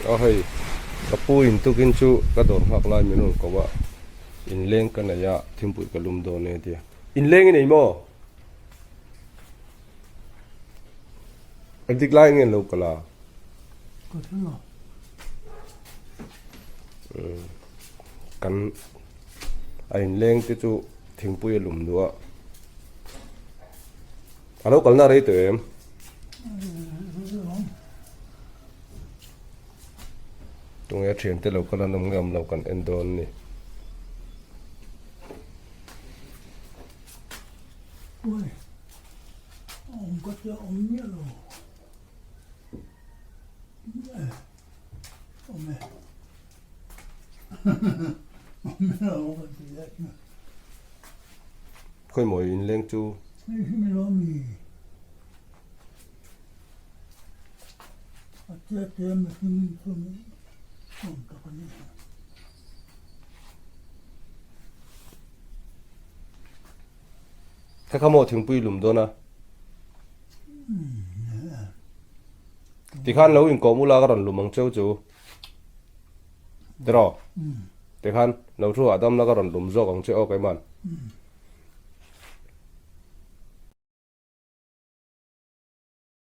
A hei ka pu in tukin chu ka dawr nghak lai min rawn ko a, inleng ka nei a thingpui ka lum dawn e tia. Inleng i nei maw? Engtik lai nge an lo kal a? Ka thleng a. Kan a inleng te chu thingpui a lum duh a. A lo kalna rei tawh em? Tunge a thiante lo kal an awm nge awm lo kan en dawn a ni. Khawi maw in leng chu? Kha kha maw thingpui lum dawn a? Tikhan lo inkawm ula ka rawn lum ang cheu chu. Tiraw? Tikhan lo thu hahdam la ka rawn lum zawk ang che aw keiman.